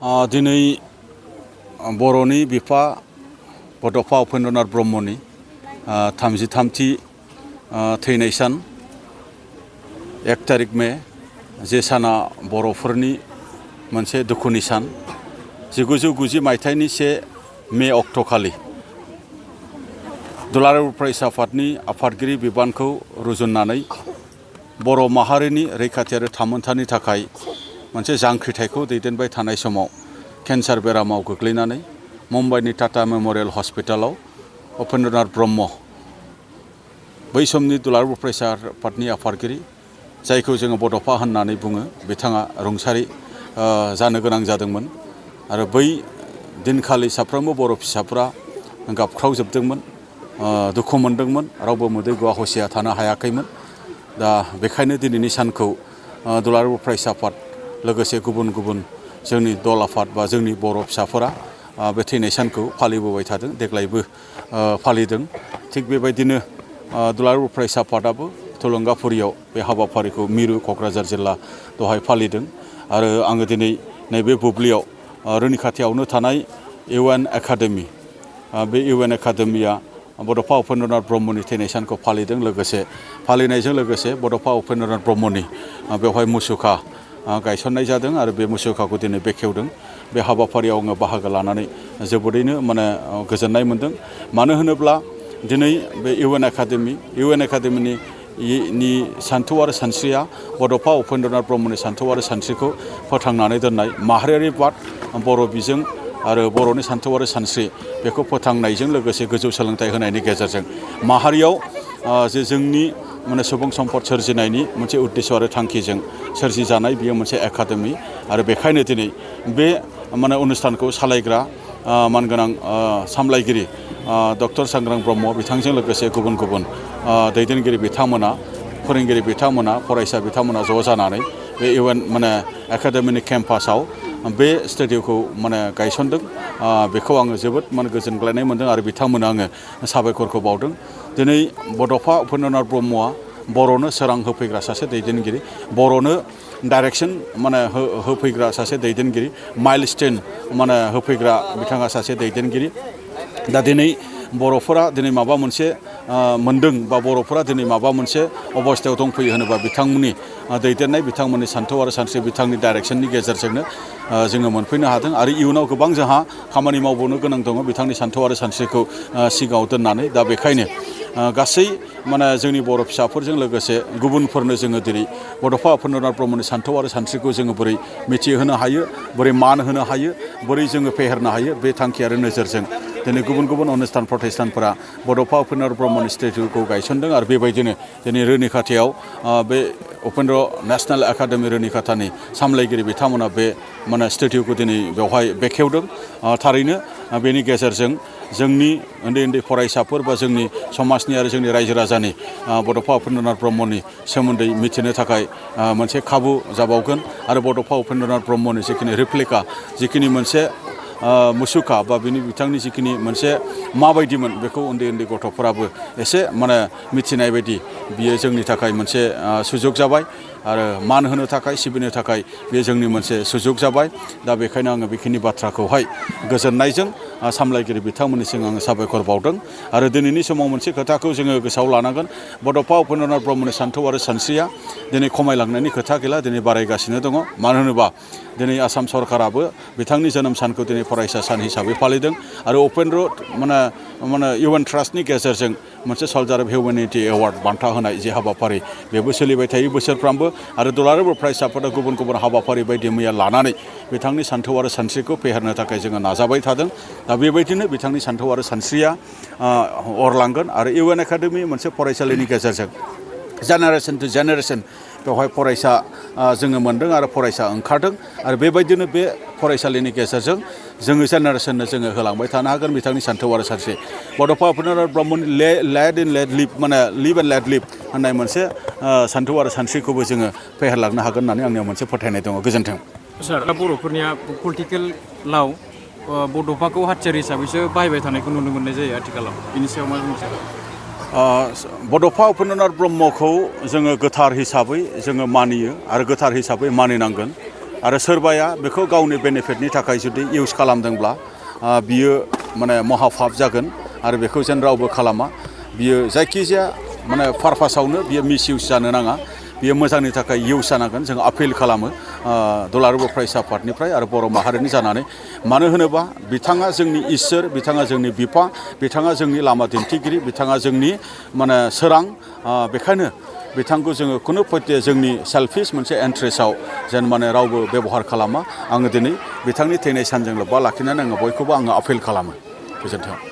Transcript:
दिनै बर'नि बिफा बड'फा उपेन्द्रनाथ ब्रह्मनि 33थि थैनाय सान 1 तारिख मे जे साना बर'फोरनि मोनसे दुखुनि सान 1990 मायथाइनि 1 मे अक्ट'खालि दुलाराय बर' फरायसा आफादनि आफादगिरि बिबानखौ रुजुननानै बर' माहारिनि रैखाथि आरो थामोनथानि थाखाय मोनसे जांख्रिथायखौ दैदेनबाय थानाय समाव केन्सार बेरामाव गोग्लैनानै मुम्बाइनि टाटा मेम'रियेल हस्पिटालाव उपेन्द्रनाथ ब्रह्म बै समनि दुलाराय बर' फरायसा आफादनि आफादगिरि जायखौ जोङो बड'फा होननानै बुङो बिथाङा रुंसारि जानो गोनां जादोंमोन आरो बै दिनखालि साफ्रोमबो बर' फिसाफोरा गाबख्रावजोबदोंमोन दुखु मोनदोंमोन रावबो मोदै गवा हसिया थानो हायाखैमोन दा बेखायनो दिनैनि सानखौ दुलाराय बर' फरायसा आफाद लोगोसे गुबुन गुबुन जोंनि दल आफाद बा जोंनि बर' फिसाफोरा बे थैनाय सानखौ फालिबोबाय थादों देग्लायबो फालिदों थिग बेबायदिनो दुलाराय बर' फरायसा आफादाबो थुलुंगाफुरियाव बे हाबाफारिखौ मिरु क'क्राझार जिल्ला दहाय फालिदों आरो आङो दिनै नैबे बुब्लियाव रुनिखाथियावनो थानाय UN एकाडेमि बे UN एकाडेमिया बड'फा उपेन्द्रनाथ ब्रह्मनि थैनाय सानखौ फालिदों लोगोसे फालिनायजों लोगोसे बड'फा उपेन्द्रनाथ ब्रह्मनि बेवहाय मुसुखा गायसननाय जादों आरो बे मुसुखाखौ दिनै बेखेवदों बे हाबाफारियाव आङो बाहागो लानानै जोबोरैनो गोजोननाय मोनदों मानो होनोब्ला दिनै बे UN एकाडेमिनि सान्थौ आरो सानस्रिया बड'फा उपेन्द्रनाथ ब्रह्मनि सान्थौ आरो सानस्रिखौ फोथांनानै दोननाय माहारियारि बाद बर' बिजों आरो बर'नि सान्थौ आरो सानस्रि बेखौ फोथांनायजों लोगोसे गोजौ सोलोंथाइ होनायनि गेजेरजों माहारियाव जे जोंनि सुबुं सम्पद सोरजिनायनि मोनसे उद्देश्य आरो थांखिजों सोरजिजानाय बियो मोनसे एकाडेमि आरो बेखायनो दिनै बे अनुष्ठानखौ सालायग्रा मानगोनां सामलायगिरि डक्टर सांग्रां ब्रह्म बिथांजों लोगोसे गुबुन गुबुन दैदेनगिरि बिथांमोना फोरोंगिरि बिथांमोना फरायसा बिथांमोना ज' जानानै बे UN एकाडेमिनि केम्पासाव बे स्टुडिअखौ गायसनदों बेखौ आङो जोबोद गोजोनग्लायनाय मोनदों आरो बिथांमोननो आङो साबायखरखौ बावदों दिनै बड'फा उपेन्द्रनाथ ब्रह्मआ बर'नो सोरां होफैग्रा सासे दैदेनगिरि बर'नो डाइरेक्सन होफैग्रा सासे दैदेनगिरि माइलस्टोन होफैग्रा बिथाङा सासे दैदेनगिरि दा दिनै बर'फोरा दिनै माबा मोनसे मोनदों बा बर'फोरा दिनै माबा मोनसे अबस्थायाव दंफैयो होनोबा बिथांमोननि दैदेननाय बिथांमोननि सान्थौ आरो सानस्रि बिथांनि डाइरेक्सननि गेजेरजोंनो जोङो मोनफैनो हादों आरो इयुनाव गोबां जोंहा खामानि मावबावनो गोनां दङ बिथांनि सान्थौ आरो सानस्रिखौ सिगाङाव दोननानै दा बेखायनो गासै जोंनि बर' फिसाफोरजों लोगोसे गुबुनफोरनो जोङो दिनै बड'फा उपेन्द्रनाथ ब्रह्मनि सान्थौ आरो सानस्रिखौ जोङो बोरै मिथिहोनो हायो बोरै मान होनो हायो बोरै जोङो फेहेरनो हायो बे थांखि आरो नोजोरजों दिनै गुबुन गुबुन अनुष्ठान प्रतिष्ठानफोरा बड'फा उपेन्द्रनाथ ब्रह्मनि स्टेचुखौ गायसनदों आरो बेबायदिनो दिनै रुनिखाथियाव बे उपेन्द्र नेसनेल एकाडेमि रुनिखातानि सामलायगिरि बिथांमोना बे स्टेचुखौ दिनै बेवहाय बेखेवदों थारैनो बेनि गेजेरजों जोंनि उन्दै उन्दै फरायसाफोर बा जोंनि समाजनि आरो जोंनि रायजो राजानि बड'फा उपेन्द्रनाथ ब्रह्मनि सोमोन्दै मिथिनो थाखाय मोनसे खाबु जाबावगोन आरो बड'फा उपेन्द्रनाथ ब्रह्मनि जिखिनि रेप्लिका जिखिनि मोनसे मुसुखा बा बिथांनि जिखिनि मोनसे माबायदिमोन बेखौ उन्दै उन्दै गथ'फोराबो एसे मिथिनाय बायदि बियो जोंनि थाखाय मोनसे सुजुग जाबाय आरो मान होनो थाखाय सिबिनो थाखाय बे जोंनि मोनसे सुजुग जाबाय दा बेखायनो आङो बेखिनि बाथ्राखौहाय गोजोननायजों सामलायगिरि बिथांमोननिसिम आङो साबायखर बावदों आरो दिनैनि समाव मोनसे खोथाखौ जोङो गोसोआव लानांगोन बड'फा उपेन्द्रनाथ ब्रह्मनि सान्थौ आरो सानस्रिया दिनै खमायलांनायनि खोथा गैला दिनै बारायगासिनो दङ मानो होनोबा दिनै आसाम सरकाराबो बिथांनि जोनोम सानखौ दिनै फरायसा सान हिसाबै फालिदों आरो उपेन्द्र UN ट्रास्टनि गेजेरजों मोनसे सल्जार अफ हिउमेनिटि एवार्ड बान्था होनाय जे हाबाफारि बेबो सोलिबाय थायो बोसोरफ्रामबो आरो दुलाराय बर' फरायसा आफादा गुबुन गुबुन हाबाफारि बायदि मैया लानानै बिथांनि सान्थौ आरो सानस्रिखौ फेहेरनो थाखाय जोङो नाजाबाय थादों दा बेबायदिनो बिथांनि सान्थौ आरो सानस्रिया अरलांगोन आरो UN एकाडेमि मोनसे फरायसालिनि गेजेरजों जेनेरेसन टु जेनेरेसन बेवहाय फरायसा जोङो मोनदों आरो फरायसा ओंखारदों आरो बेबायदिनो बे फरायसालिनि गेजेरजों जोङो जेनेरेसननो जोङो होलांबाय थानो हागोन बिथांनि सान्थौ आरो सानस्रि बड'फा उपेन्द्रनाथ ब्रह्मनि लिभ एन्ड लेट लिभ होननाय मोनसे सान्थौ आरो सानस्रिखौबो जोङो फेहेरलांनो हागोन होननानै आंनियाव मोनसे फोथायनाय दङ गोजोन्थों सार बर'फोरनिया पलिटिकेलाव बड'फाखौ हाथियार हिसाबैसो बाहायबाय थानायखौ नुनो मोननाय जायो आथिखालाव बिनि सायाव मा बुंनो सानो बड'फा उपेन्द्रनाथ ब्रह्मखौ जोङो गोथार हिसाबै जोङो मानियो आरो गोथार हिसाबै मानिनांगोन आरो सोरबाया बेखौ गावनि बेनिफिटनि थाखाय जुदि इउज खालामदोंब्ला बियो माने महापाप जागोन आरो बेखौ जेन रावबो खालामा बियो जायखिजाया माने पारपासावनो बियो मिस इउज जानो नाङा बियो मोजांनि थाखाय इउज जानांगोन जों आपिल खालामो दुलाराय बर' फरायसा आफादनिफ्राय आरो बर' माहारिनि जानानै मानो होनोबा बिथाङा जोंनि इसोर बिथाङा जोंनि बिफा बिथाङा जोंनि लामा दिन्थिगिरि बिथाङा जोंनि माने सोरां बेखायनो बिथांखौ जोङो खुनु पयते जोंनि सेल्फिश मोनसे इन्ट्रेस्टआव जेन माने रावबो बेबहार खालामा आङो दिनै बिथांनि थैनाय सानजों लोब्बा लाखिनानै आङो बयखौबो आङो आपिल खालामो गोजोन्थों।